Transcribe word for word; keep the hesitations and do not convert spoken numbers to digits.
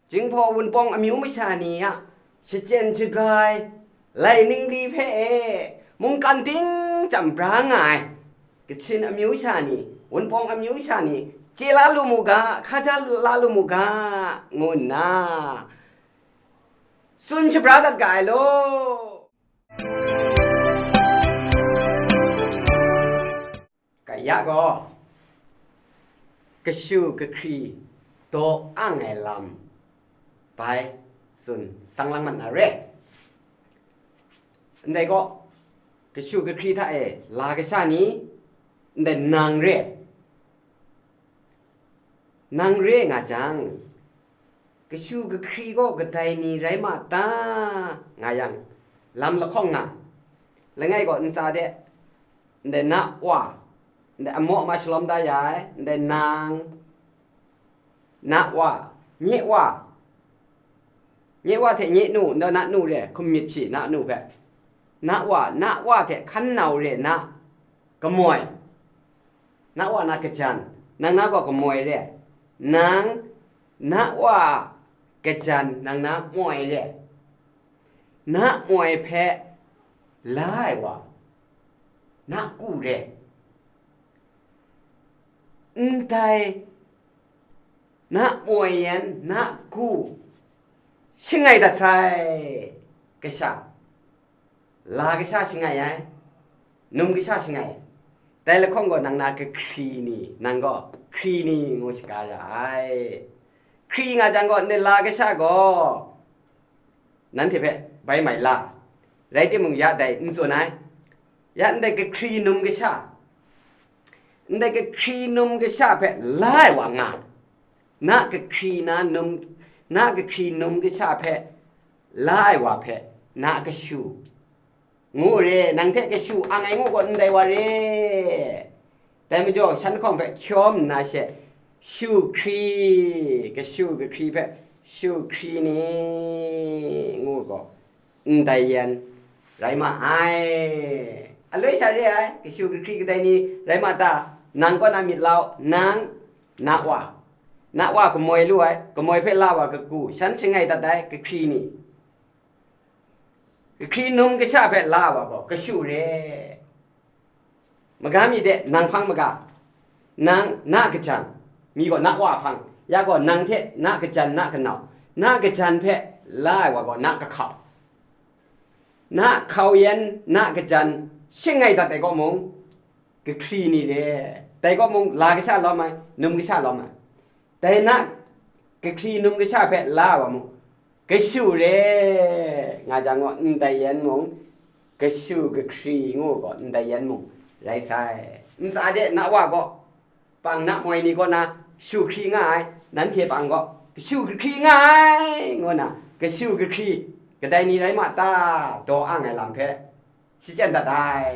Jinghpaw Wunpawng amyu masha ni a shachyen shaga ai lai ningli hpe e mungkan ting chyam bra nga ai Kachin amyu sha ni, Wunpawng amyu sha ni, chye la lu mu ga, hkaja la lu mu ga, ngu nna tsun shabra dat ga ai law. Kaya gaw, kashu kahkri daw ang ai lam bai tsun sang lang mat na re. Ndai gaw, kashu kahkri hta e la kasha ni, ndai nang re, nang re nga jang, kashu kahkri gaw kadai ni rai ma ta, nga yang, lam lahkawng na, langai gaw ntsa de, ndai na wa, ndai amaw ma shalawm da ya ai, ndai nang, na wa, nye wa, nye wa hte nye nu, nda na nu re, hkum myit shi, na nu hpe, na wa, na wa hte hkan nau re, na kamoi, na wa na kajan, nang na gaw kamoi re, nang, na wa kajan, nang na moi re, na moi hpe la ai wa, na ku re, ndai na moi yan, na ku shangai dat sai, kasha, la kasha shangai ai, num kasha shangai ai. Dai lahkawng gaw nang na kahkri ni, nang gaw hkri ni ngu shaga ra ai. Hkri nga jang gaw, ndai la kasha gaw nanhte hpe bai mai la, rai timung, ya dai n tsun ai. Ya ndai kahkri num kasha, ndai kahkri num kasha hpe la ai wa nga, na kahkri na num, na kahkri num kasha hpe la ai wa hpe na kashu ngu re, nang hte kashu ang ai ngu gaw ndai wa re. Dai majaw, shan hkawng hpe hkyawm nna she, shu hkri, kashu kahkri hpe shu hkri ni ngu gaw, ndai yan rai ma ai. Aloi sha re ai, kashu kahkri kadai ni rai ma ta? Nang kaw na myit lau, nang, na wa, na wa kamoi lu ai, kamoi hpe la wa kaku, shan shangai dat ai, kahkri ni. Kahkri num kasha hpe la wa gaw, kashu re. Maga mi de, nang hpang maga, nang na kajan, mi gaw na wa hpang, ya gaw nang hte na kajan, na kanau, na kajan hpe la ai wa gaw na kahkau, na hkau yan, na kajan shangai dat ai kaw mung, kahkri ni re. Dai kaw mung, la kasha lawm ai, num kasha lawm ai. Dai na kahkri num kasha hpe la wa mu, kashu re nga jang gaw, ndai yan mung, kashu kahkri ngu gaw, ndai yan mung rai sai. Ntsa de na wa gaw, pang na moi ni kaw na shu hkri nga ai, nanhte pang gaw kashu kahkri nga ai, ngu na, kashu kahkri kadai ni rai ma ta, daw ang ai lam hpe shachyen dat ai.